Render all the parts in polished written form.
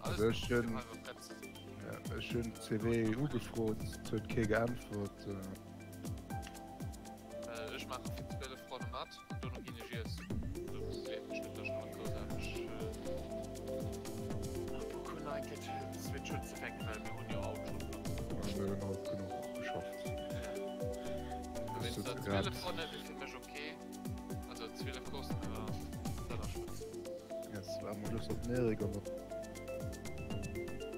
Also ech hunn ech hunn CW ugefrot, et huet kee geäntwert. Ech maache fir 12 Ronne mat an dono ginn ech iessen. Dofir ech net dass ech nach groussaarteg Boku like it Switch unzefänken, well mir hunn jo haut schonn. Mir hunn haut genuch geschafft. Dowéinst 12 Ronne wier fir mech ok. Also 12 Coursen awer dat ass schonn. Yes, war mol just op den Erik an op.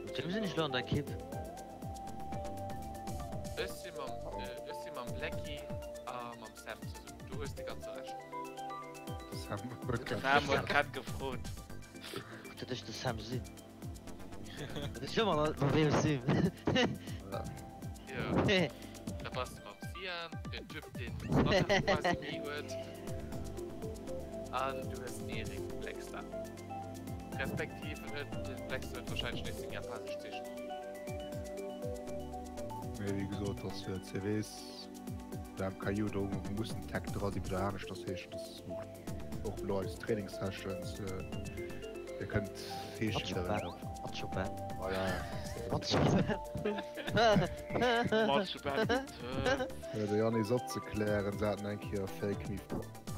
Mat wem sinn ech lo an der Ekipp? Ech si mam, ech si mam Blacky a mam Sam zesummen. Du hues de ganze Rescht. De Sam huet grad. De Sam huet grad gefrot. Gutt dat ech de Sam sinn. Dat ech ëmmer nach net mat wem ech sinn. Jo, da bass de mam Sian, den Typ deen d'Nathalie quasi ni huet. An du hues den Erik Blackstar. Respektiv en huet, den Blackstar huet wahrscheinlech nees seng japanesch Zeechen. Mee wéi gesot, ass fir CVs der MKU do muss en Tag dra sinn, oder aneschters heeschen, dass och elo eis Trainingssessions, Dir kënnt heeschen wieder Macho Macho Voilà. Macho Macho Bandit. Fir de Yannis opzeklären, se haten eng Kéier Fake Me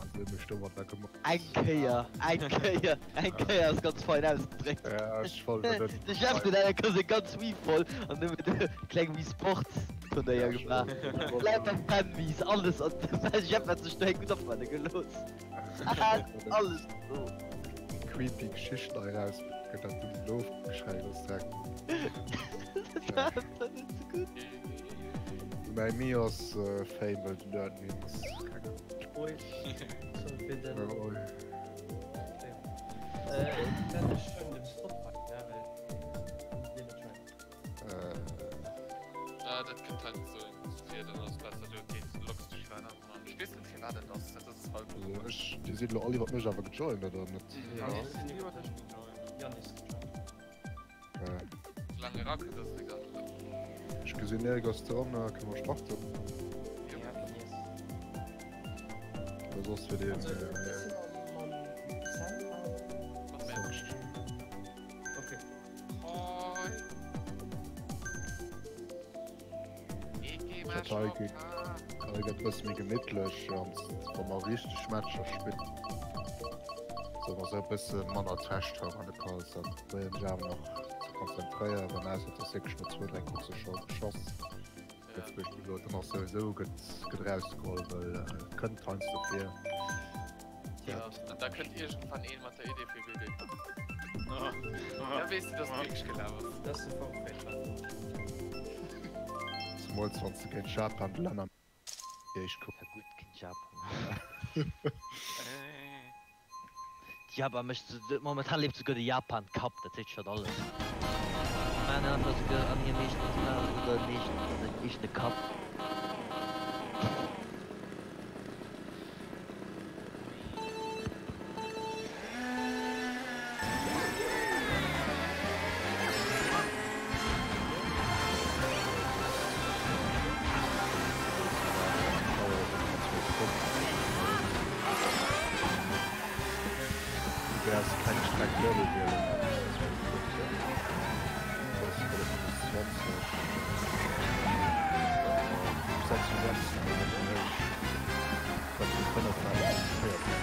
an se hu mech domadder gemobbt. Eng Kéier, eng Kéier, eng Kéier ass ganz fein ausgedréckt. Ja, ech wollt et net. De Jeff huet eng Kéier seng ganz Wii voll an du huet e kleng Wii Sports Turnéier gemaach. Lauter Fanwiis, alles an de Jeff hat sech do eng gutt afale gelooss. Alles do. Creepy Geschicht hei raus gëtt dat dunn elo ofgeschrei ass direkt. Dat war net sou gutt. Mäi Mi ass Fame well den Admin ass keng Ahnung. Oi, sorry fir den. Oi. Äh, dat ech schon dem Spotify, ja, well dee net joinen. Äh, dat kënnt halt sou fir, dann ass besser du gees loggs dech iwwer en aneren an. Ech weess net firwat dat ass, dat ass halt. Also ech, dir sidd elo all iwwert mech awer gejoint oder net? Ja. Ech sinn iwwert dech gejoint. Yannis gejoint. Okay. Soulaang e rakënnt ass et egal. Ech gesinn Erik ass dran, kënne mer starten? Ja, yes. Oder soss fir deen. Also ech sinn mam Sam an. Mat mär. Okay. Hoi. Dat hei gëtt hei gëtt bësse méi gemittlech an wa mer richteg Matcher spillen, soll mer sou e bësse manner Trash Talk an de Calls an probéieren sech awer nach ze konzentréieren, ausser et ass wierklech no zwou, dräi Coursse scho geschoss. Gëtt zum Beispill elo dann och souwisou gëtt gëtt erausgeholl, well et kënnt heiansdo vir. Ja, an da kënnt iergendwann een mat der Idee fir WB. Da weess de, dass et wierklech gelaf ass. Dat ass de Forfait. Zemools wann s de géint Japan de Länner déi éischt Coupe. Ja gutt, géint Japan. Japan mécht momentan leeft souguer de Japan Cup, dat seet schonn alles. Maachen einfach souguer an hirem eegenen, si maache souguer en eegenen eegene Cup. Du däerfs keng Streck duebel wielen, dat ass wéi gutt, soss gëtt et minus 20, 66 awer net méi héich, dat vu 5 war op 14.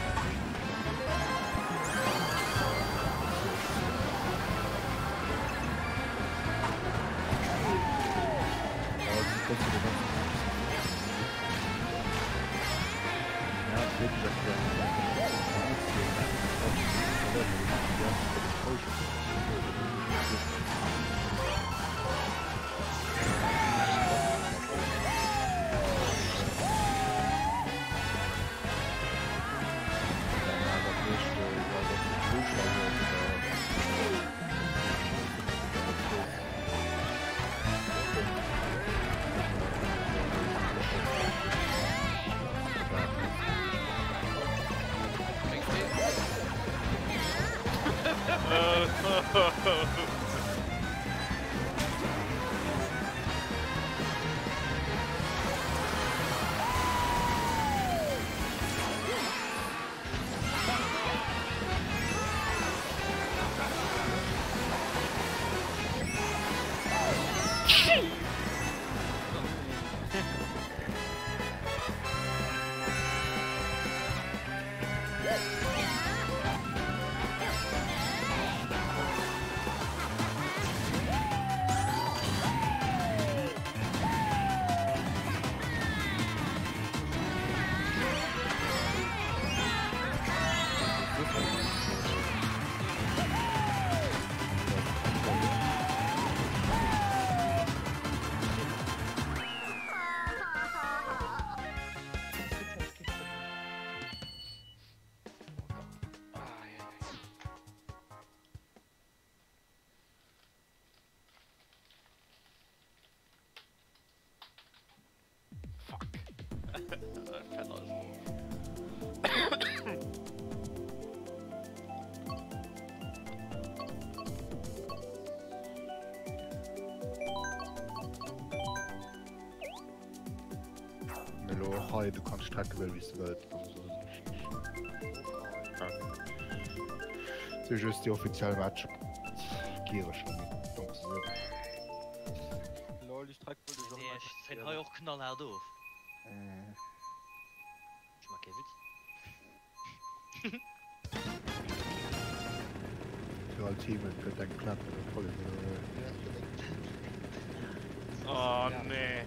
Fett alles of. Elo och hei, du kanns strecken wéi s de wëlls. Si just déi offiziell Matcher giereg méi domm ze sinn. Lol, déi Streck wollt ech och Nee, ech zéien hei och knallhaart of. Ech maa kee Witz. Fir all Team, et gëtt eng Plainte bei der Police oder wéi? Oh nee.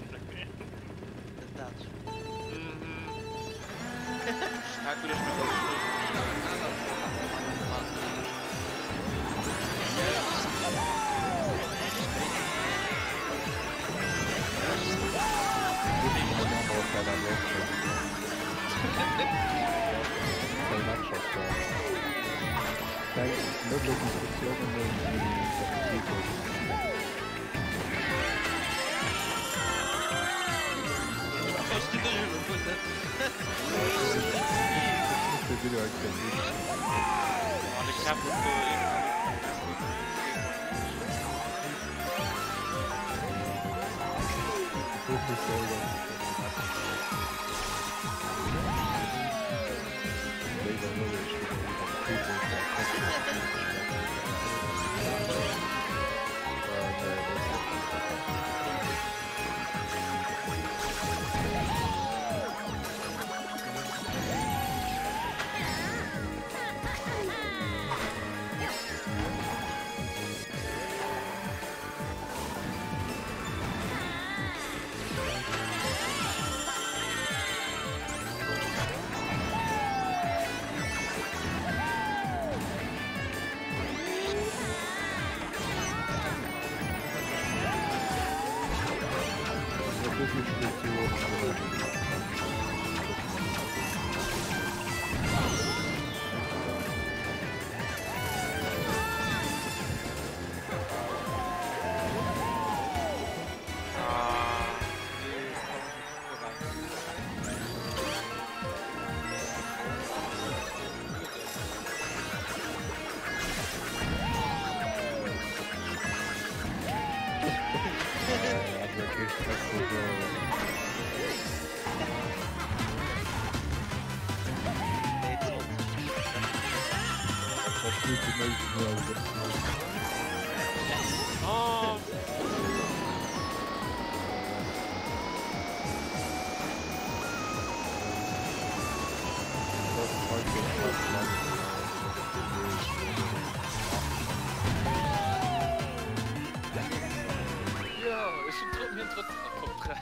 Jo, ech hunn trot mir trotzdem nach Top 3.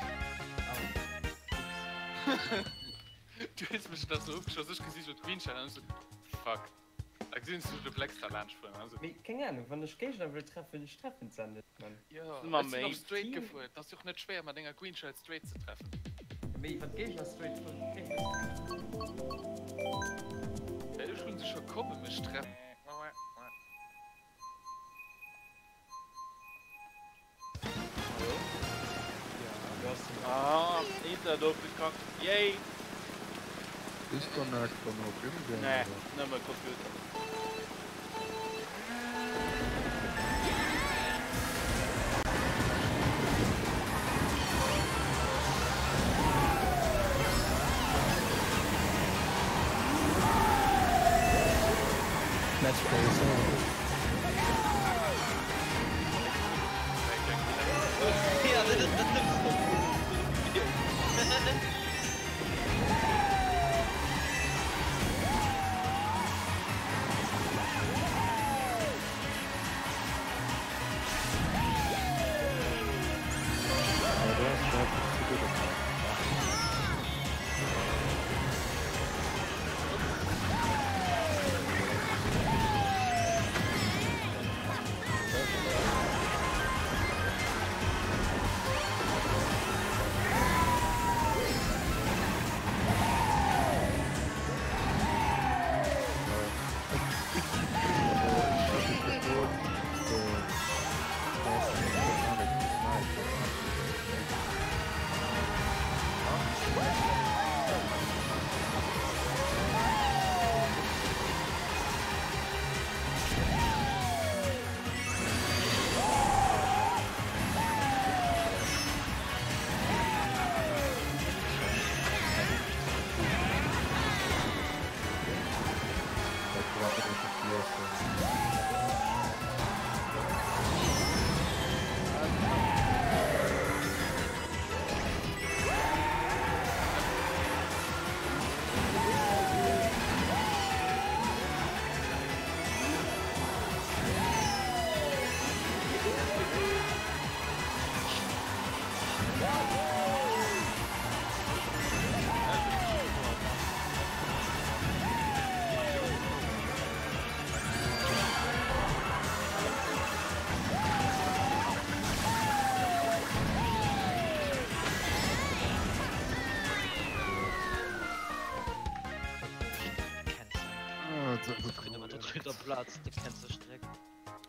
Du hues mech nach sou ugeschoss, ech gesi sou d'Greenshell an ech sou fuck. Da gesinn ech sou de Blackstar laanscht fueren an sou. Mee keng Ahnung, wann ech Géigner wëll treffen, ech treffen se net, Mann. Jo, ech sinn och straight gefuer. Et ass jo och net schwéier mat enger Greenshell straight ze treffen. Mee wann d'Géigner straight fueren, keng Ech hunn se scho komme mech treffen. Ah, Internet ofgekackt. Yay! Disconnect dann och in-game? Nee, nëmme Computer. Matchplay is over.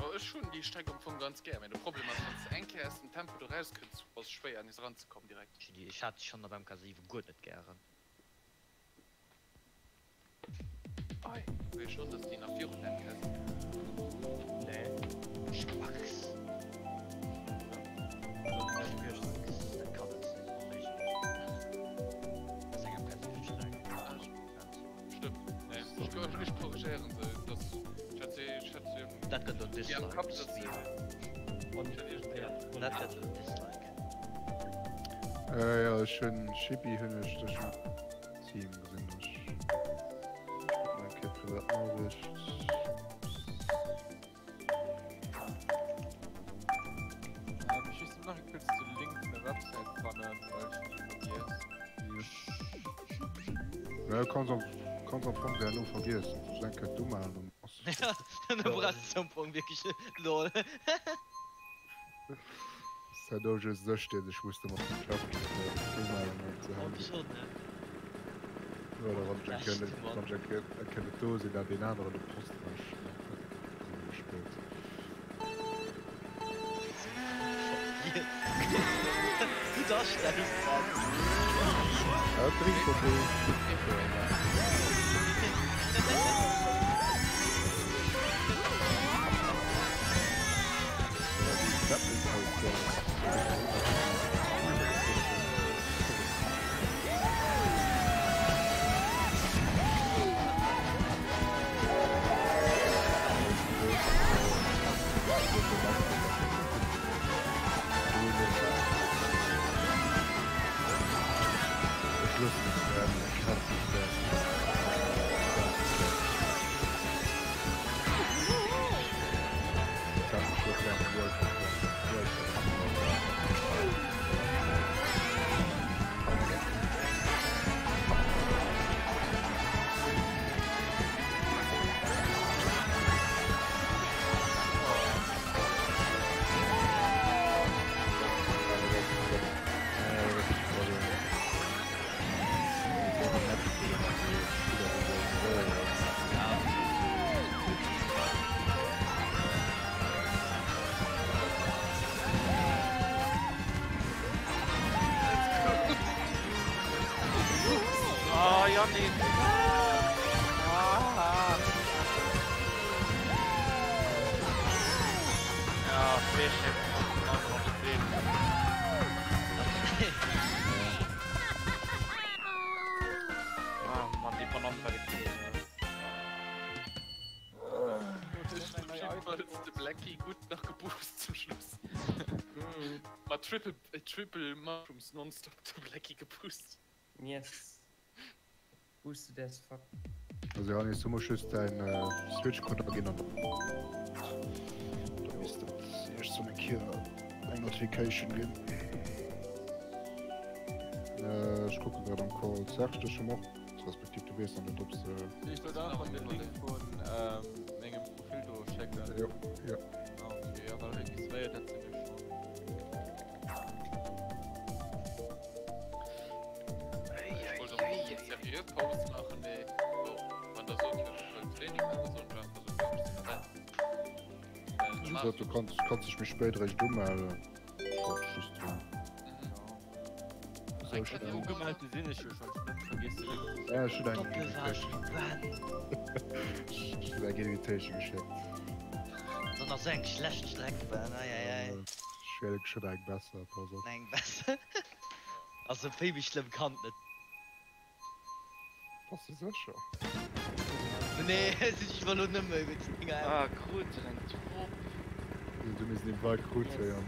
Oh ech hunn déi Streck am Fong ganz gär, mee de Problem ass wanns de eng Kéier aus dem Tempo do raus kënns, ass schwéier nees eran ze kommen direkt. Ech hat schonn op MK7 guer net gären. Ei, weess schonn dass déi nach virun MK sinn. Nee. Spax. Dat kann net sinn, onméiglech. Dat ass eng MK7 Streck. Stëmmt, nee, ech korrigéieren se, dass ech hat se, ech hat se Dat gëtt en déi am Dislike. Kapp, dass se Dat gëtt en Dislike. Äh, ja, ech hunn Chibi hunn ech dech am Team gesinn ech. Eng Kéier privat Noriicht. Ähm, ech misst nach kurz de Link vun der Website fannen, well ech hunn déi vergiess. Ja, kanns am, kanns am Fong herno vergiessen. Just eng Kéier d'Umellen an ass. Ja, du brauchst am Fong wierklech lol. Ass herno just ech, deen sech muss domat beschäftegen, fir d'Umellen Oh, opzehängen. schon, ne? Oder wann ech eng Kéier Echt, net, Mann. wann ech eng Kéier, eng Kéier net do sinn, an deen aneren de Post mécht. Dat ass ëmmer spéit. Gutt Astellung, Mann. Ja, drénk op ee. Oh, Janni! Ah. Ja, Querschnitt. Ah, Mann, die Banane war gekillt. De Blackie gutt nach geboost zum Schluss. Mat triple, äh, triple Mushrooms nonstop de Blackie geboost. Yes. Boosted as fuck. Also Janis, du musst just dein äh, Switch-Code aginn an da misst et eréischt sou eng Kéier eng Notification ginn. Äh, ech kucke grad am Call. Serge, dech hunn och, respektiv du weess nach net, ob se. Ech soll da einfach den Link vun ähm, mengem Profil do schécken? Jo, jo. Ah, okay, ja, well registréiert hätt se mech schonn. Ech wollt och eng seriö Paus maachen, mee bon, wann der sot, jo, ech wëll Training maachen, da soll ech einfach soen, jo, ech sinn dabei. Wéi gesot, du kanns, kanns dech méi spéit eréischt umellen. Ech wollt dech just drun. Sou schnell. Ugemellt sinn ech jo schonn, ech hunn nëmme vergiess de Link ze Ja, ech hunn eng Doppelwahl Ben. Ech hunn eng Invitation geschéckt. Dann nach sou eng schlecht Streck Ben, ei ei ei. Ech wäert schonn eng besser, pass op. Eng besser. Also vill méi schlëmm kann et net. Bass de sécher? Nee, ech war lo nëmme iwwer déi. Ah, krut en eng Trop. Du misst den Invite krut hei an.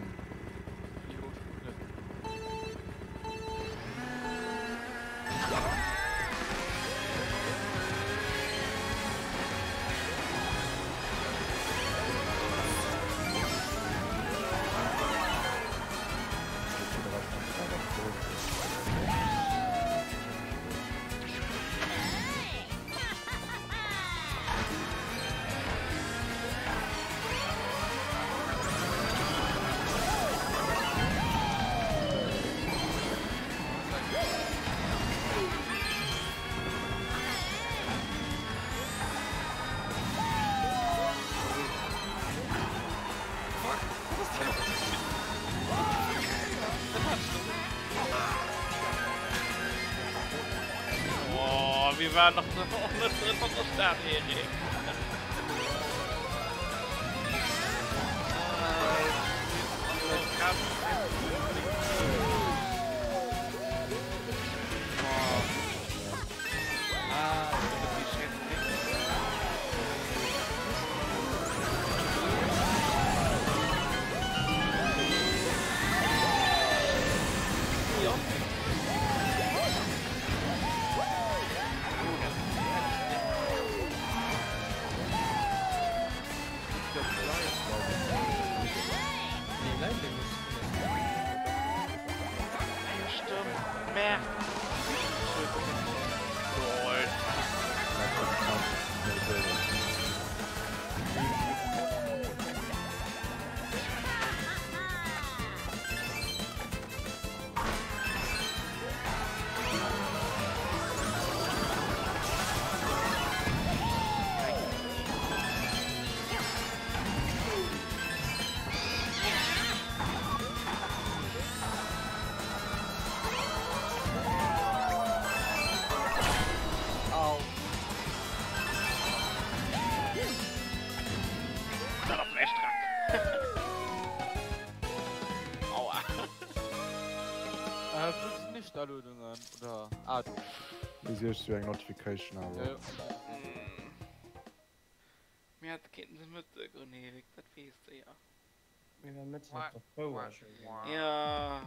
Oh, wir waren noch net drin von der Stad, Erik. Dat ass echt Dreck. Aua. Äh, wou sinn nicht Aluedungen oder ah do. Du siehst du eng Notification awer. Ja. Mir hat kéinten se Mëtteg un Erik, dat weess de ja. Mir war mëttes op der Fouer, Julien. Ja.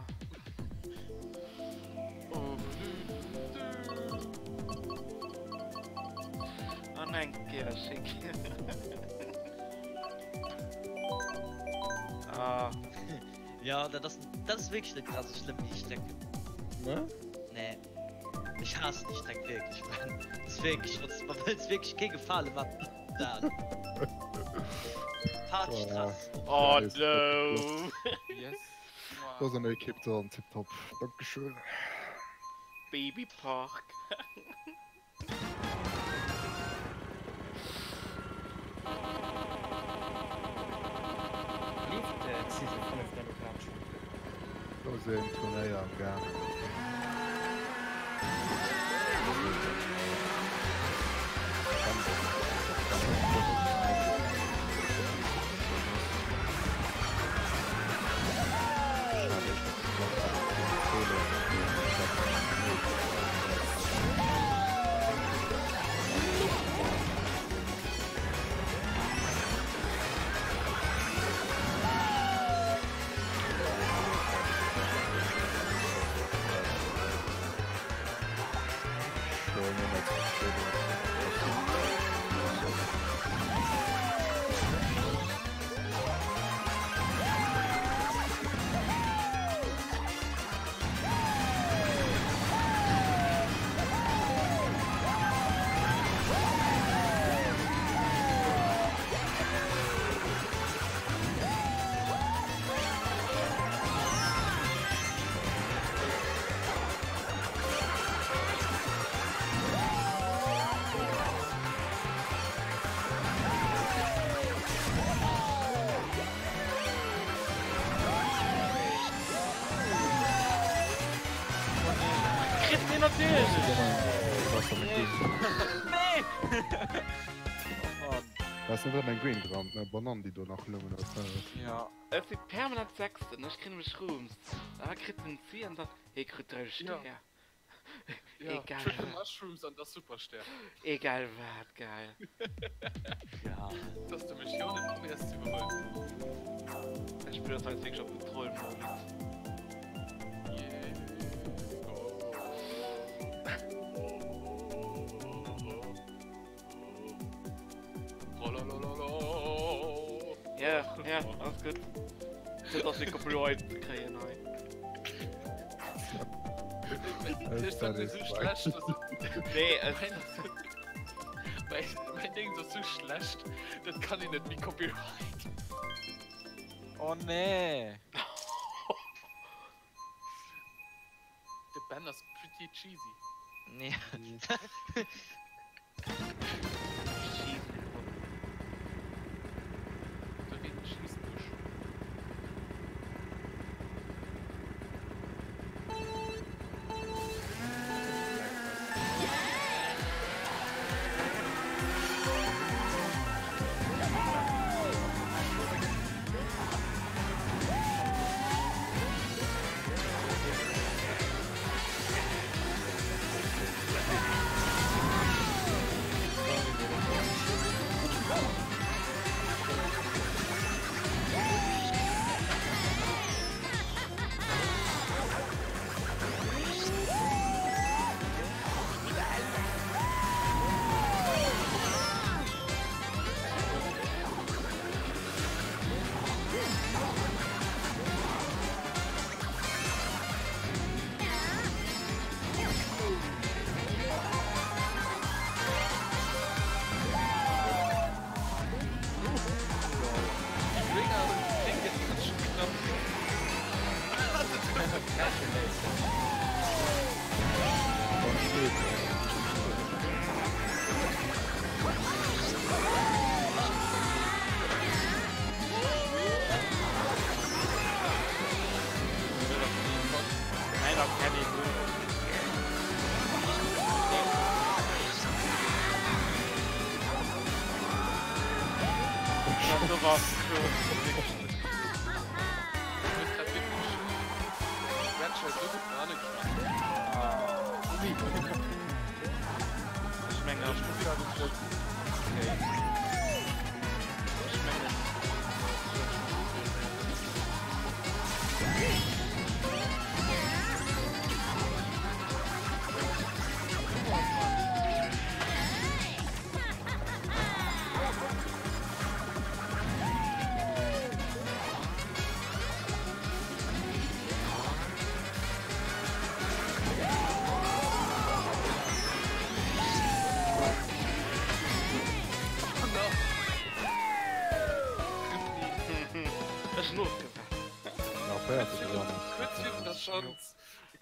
An eng Kéier schick. Ah. Ja, dat ass, dat ass wierklech net grad sou schlëmm déi Streck. Ne? Nee. Ech haassen déi Streck wierklech, man. Dat ass wierklech, wann s de mer wëlls wierklech kee Gefale man, dat. Partystrass. Oh no! Yes. Do ass an der Ekipp dran, tiptop. Dankeschön. Babypark. Leeft d'Season 5 dann elo grad schon? Do ass een Turnéier am gaangen. Kritt deen natierlech! Nee! Ass net erëm eng Green dran, ne Banann déi do nach lungen oder wat? Ja. Ech si permanent Sechsten, ech kréien nämlech Rooms. Da kritt den Si an dann hie kritt 3 Stär. Ja, Egal. Triple Mushrooms an der Superstär. Egal wat, geil. Ja. Dass du mech jo net probéiers ze iwwerhuelen. Ech spillen das jetzt wirklich op den Troll-Mode. Ja, ja, alles gutt. Net dass mir Copyright kréien hei. Nee, es. Mein Ding ass sou schlecht, dat kann een net méi Copyright. Oh nee! De Ben ass pretty cheesy. Nee. Do wéi den Cheese Bush.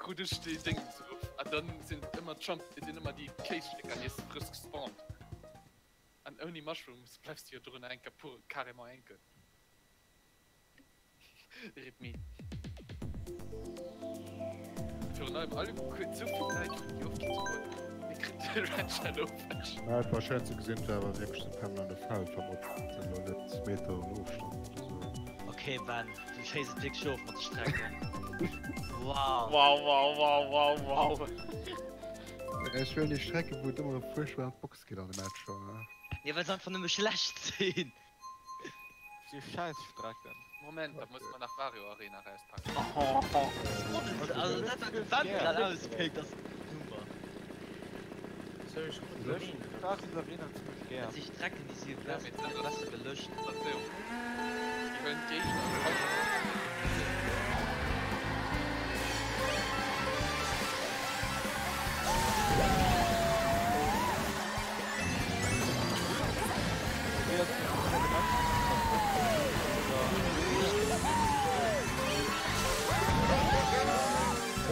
Krut ech déi Déngens of an dann sinn ëmmer d'Jump sinn ëmmer déi Kéisstécker nees frësch gespawnt. An ouni Mushrooms bleifs de jo dorunner enker pur carrément hänken. Rip me. Virun allem all kuerz souvill Leit hunn déi ofginn ze goen. Mir kritt de Red Shell of ech. Mä et war schéin ze gesinn, et war awer wierklech sou permanent e Feld, wa mat elo net Meteren Ofstand oder sou. Ok Ben, du schéiss et wierklech of mat de Strecken. Wow. Wow, wow, wow, wow, wow. Ech wëll déi Strecken, wou et ëmmer fuerchtbar an d'Box geet an de Matcher. Jo, well se einfach nëmme schlecht sinn. Déi Schäissstrecken. Moment, da muss mer nach Wario Arena rauspacken. Also dat wat de Ben grad auspéckt ass super. Wario Arena zimmlech gär. Dat si Strecken déi si jo besser gelëscht. Verzeihung. Déi huelen d'Géigner an d'Hauser.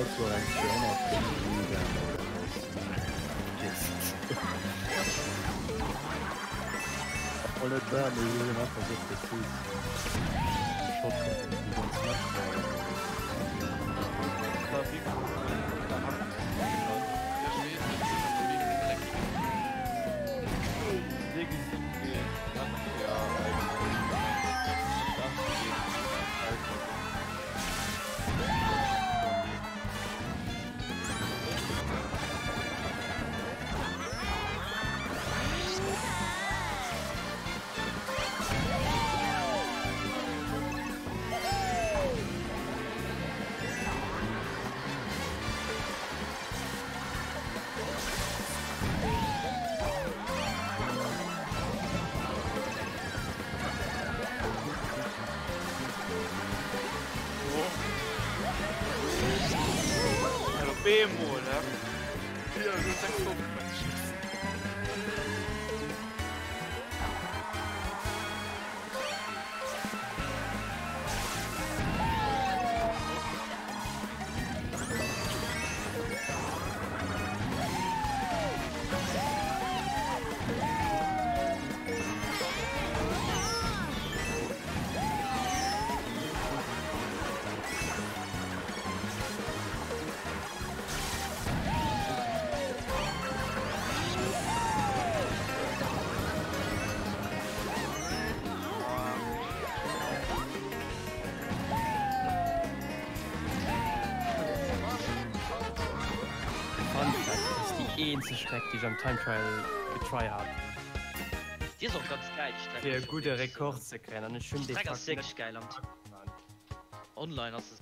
Dat war eng 200 Obwohl net wahr, mee si sinn einfach sou präzis. Shotgun déi ganz Match war. eemol, he? Jo, du hues 6 Vogel geschoss. Fun Fact, dat ass déi eenzeg Streck déi ech am Time Trial getryhard hunn. Déi ass och ganz geil déi Streck Fir e gudde Rekord ze kréien an ech hunn déi Streck ass net wierklech geil am Online ass se.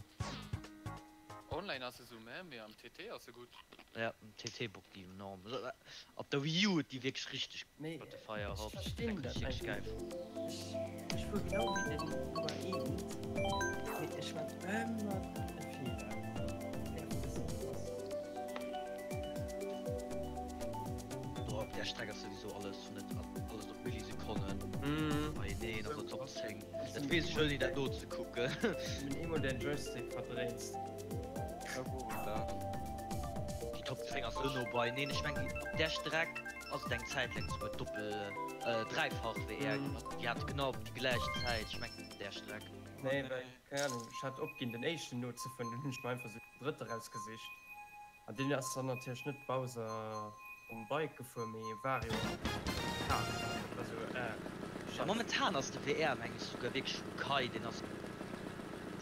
Online ass se sou meh, mee am TT ass se gutt. Ja, am TT bockt déi enorm. Op der Wii U huet déi wierklech richteg Mee What the fire ech hop verstinn dat wierklech einfach geil. net. Ech, ech fuer genau wéi den Nummer 1, mee ech man ëmmer e Feeler. Nervt e bëssen krass. Do op där Streck ass souwisou alles net alles op Millisekonnen beieneen, also Top 10. Dat weess ech ouni dat nozekucken. Wann eemol däin Joystick verdréins. Wou wor et dat? Déi Top 10 ass esou no beieneen. Ech mengen op där Streck ass et eng Zäit laang souguer doppel, dräifach WR. Déi hate genau op déi gläich Zäit, ech mengen op där Streck. Nee, well, keng Ahnung, ech hat opginn den éischten nozefueren, dunn hunn ech mer einfach esou den drëtte rausgesicht. An deen ass dann natierlech net Bowser um Bike gefuer, mee Wario am Kart. Dat war sou, äh, Ja, Scheiss. momentan ass de WR meng ech souguer wierklech um Kai, deen ass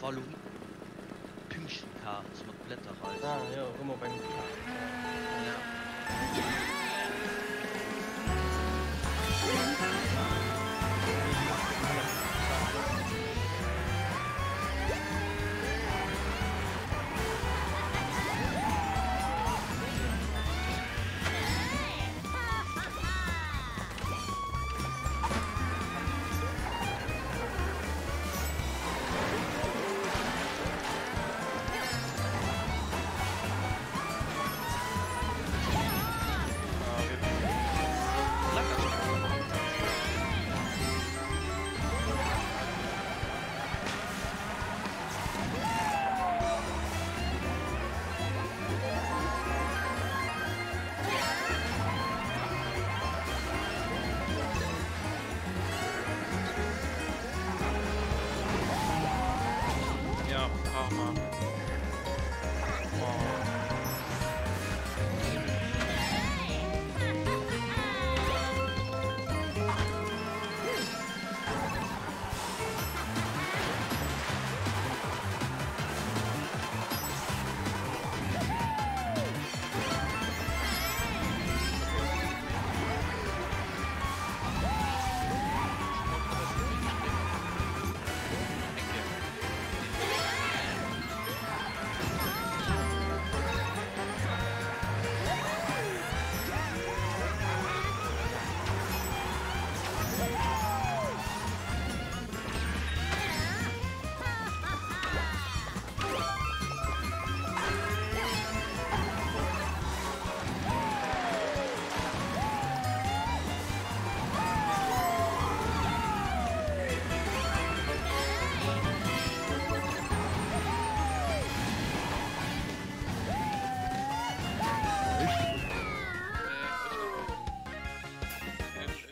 Walum Pünktchenkart mat Blätterreis. Ah jo, rëm op engem Kart, ja. Ja. Ja, Karma. Oh.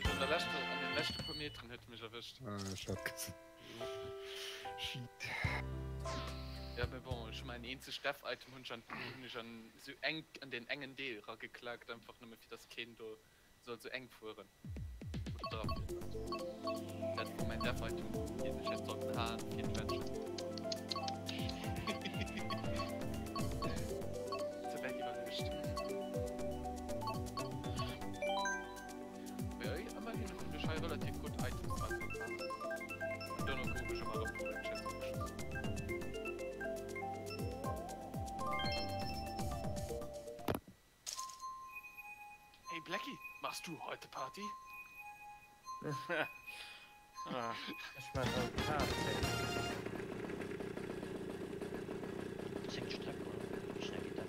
An der leschter, an den leschte puer Meteren huet e mech erwëscht. Ah, ech hat gesinn. Shit. Ja, mee bon, ech hu mäin eenzegt Death-Item hunn ech an, hunn ech an sou enk an deen engen Deel erageklaakt, einfach nëmme fir dass keen do soll sou enk fueren oder dra fueren. Dat wor mäin Death-Item, deen ech hätt sollten halen fir d'Adventure. Ze wäit iwwerluecht. Mee ëmmerhin hunn ech hei relativ gutt Items dra gemaach. An duerno gouf ech ëmmer erëm vum Winchester beschoss. Hey Blacky, machst du heute Party? Ech maan haut Party. Zéngt Streck, oder? Wéi schnell geet dat?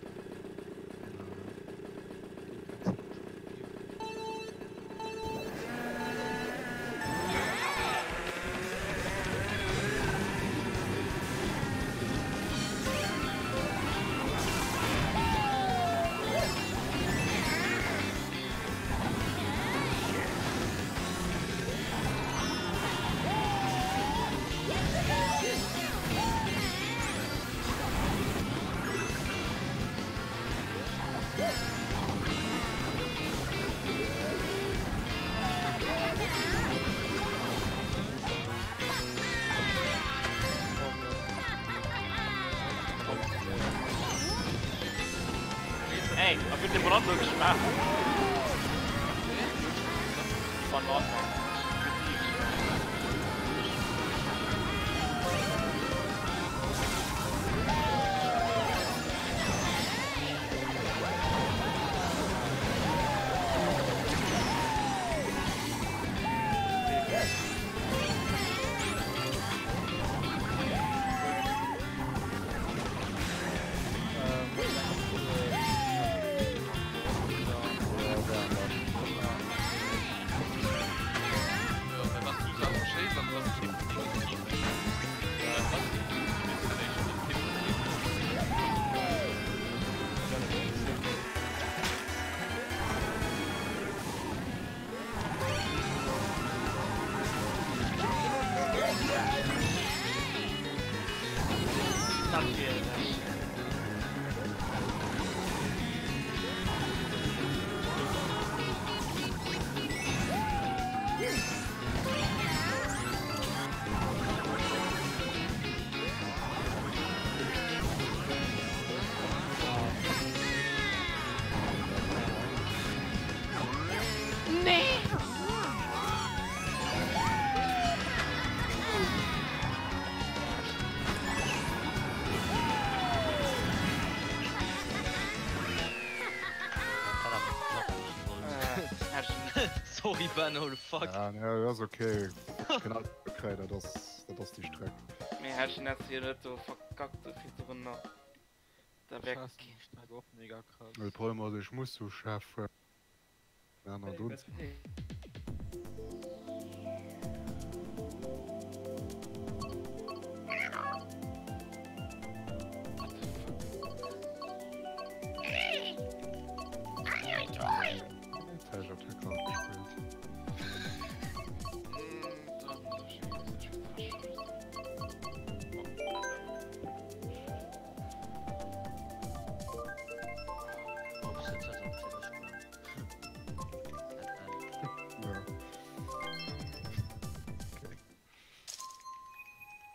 Ey, a wéi huet dee Banann do geschmaacht? Déi Banann, Mann. Natierlech. Sorry Ben, holy fuck. Ja, nee, dat ass okay. Genau, okay, dat ass, dat ass déi Streck. Mee hätt ech den letzte jo net do verkackt do virdrunner, da wär. Streck och mega krass. De Problem ass, ech muss sou schaarf fueren.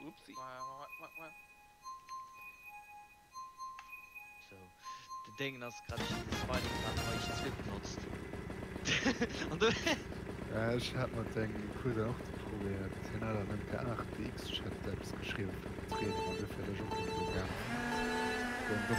Upsi. So, de Déngen ass grad, ech hunn de Smiley grad hei zwee benotzt. An du. Ech hat mat dengem Cousin och de Problem, hien hat an MK8DX-Chat eppes geschriwwen vum Training an dofir hat ech och net do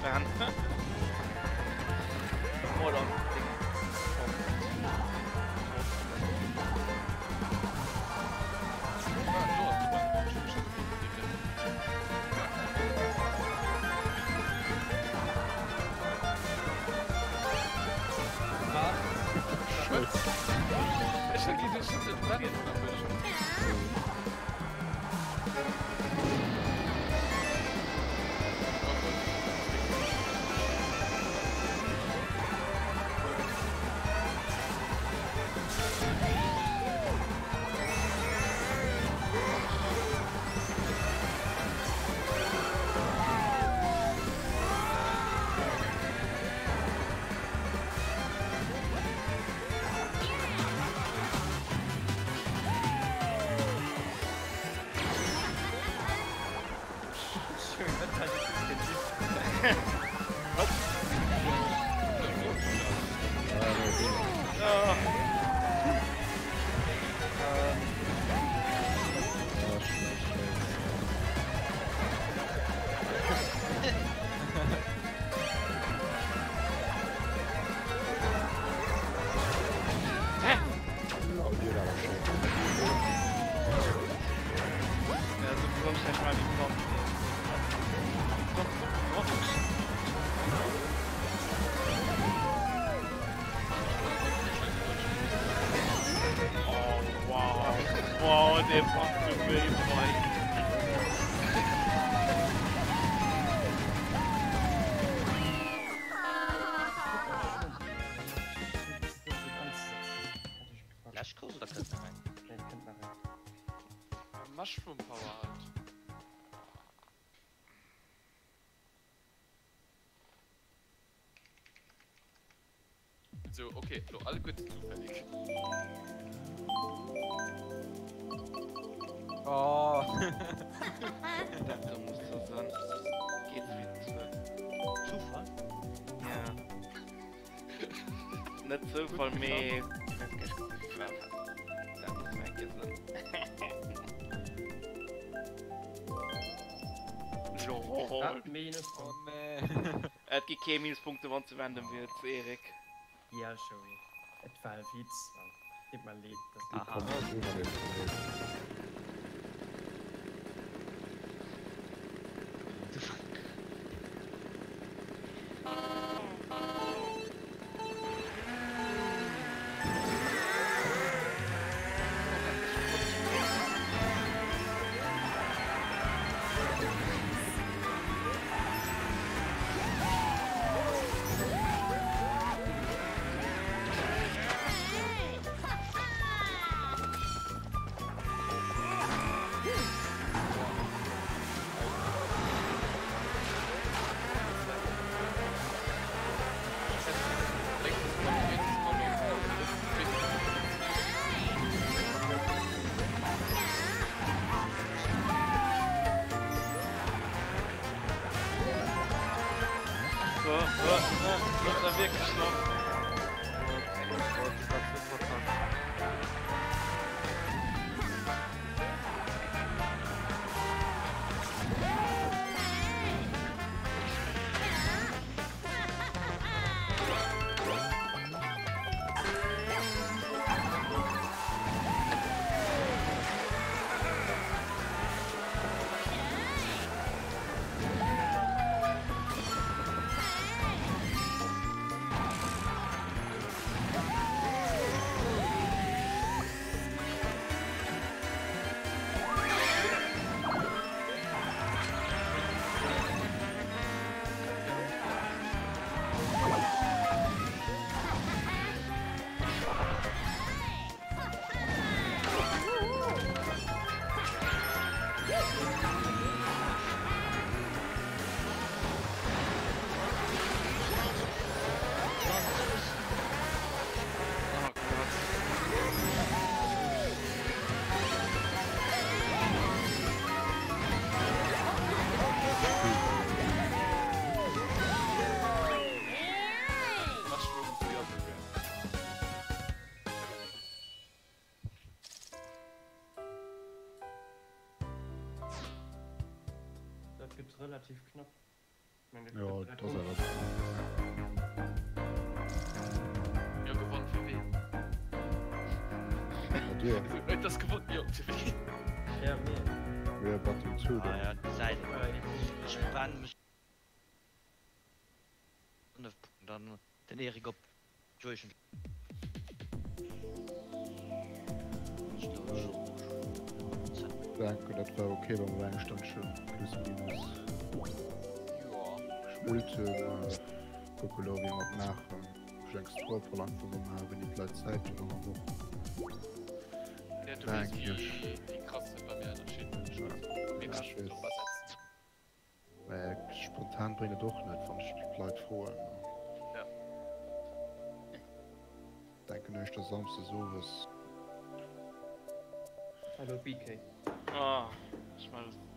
geäntwert. dee Punkt zu wéi bei. Lescht Course oder kënnt nach eng? Nee, et kënnt nach eng. Mushroom Power halt. So, okay, lo alleguerten zufällig. Oh. Dat do muss so sinn. Geet wéi zu. Zufall? Ja. Net Zoufall, mee. Dat muss eng Kéier sinn. Lol. Ah, Minuspunkt. Oh nee. Et gi kee Minuspunkte wann s de random wiels, Erik. Ja Joey, et war e Witz an deet mer leed dass Déi Aha. kommen elo nach eben zréck. So, so, so, das war wirklich noch. Oh, das war zu verkackt. Oh Gott. Mushroom the other way. Dat gëtt relativ knapp. Ich mein, Ja, dat dat ass awer. Jo, gewonnen fir ween? Ja, dir. Et ass gewonnen, jo, fir ween? Ja, mir. Mir Bottom 2 Ah dann. ja, d'Säit. Äh, Ech war nämlech 5 Punkten, dann den Erik op Joy schon. Denken dat war okay, wa mer eng Stënnchen plus minus gespillt hunn. Kucke lo wéi mer et maachen. Ech enks d'Tour verlangt wou mer maachen, wéini d'Leit Zäit hunn an der Woch. Ja, du weess Denken wéi ech. wéi krass dat bei mir ënnerscheet huet. Ech Ja, mir ja, kann ech ech weess. drop ersetzen. Mä spontan bréngt et och net, wann ech d'Leit froen. Ja. Denken éischter Samsdes owes. Hallo BK. Ah, ech melle.